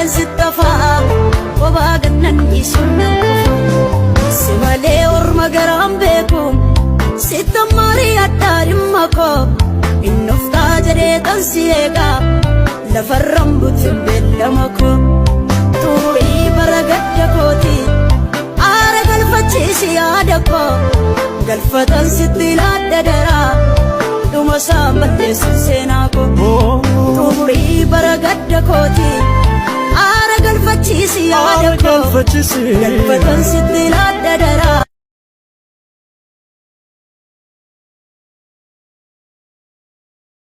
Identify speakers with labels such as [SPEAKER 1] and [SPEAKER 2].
[SPEAKER 1] Malan sittafaa kophaa gannan dhiisuun nan kufa. Si malee orma garaan beeku sittan marii addaa dhimma koo innoftaa jedhee tan si eegaa lafarran butin beellama koo. Xumurii bara gadda kooti, aara galfachiisi yaada koo, galfatan sitti laadda daraa dhuma isaan balleessin seenaa koo. Xumurii bara gadda kooti, aara galfachiisi yaada
[SPEAKER 2] Aara
[SPEAKER 1] koo
[SPEAKER 2] galfachiisi.
[SPEAKER 1] Galfatan sitti laadda daraa.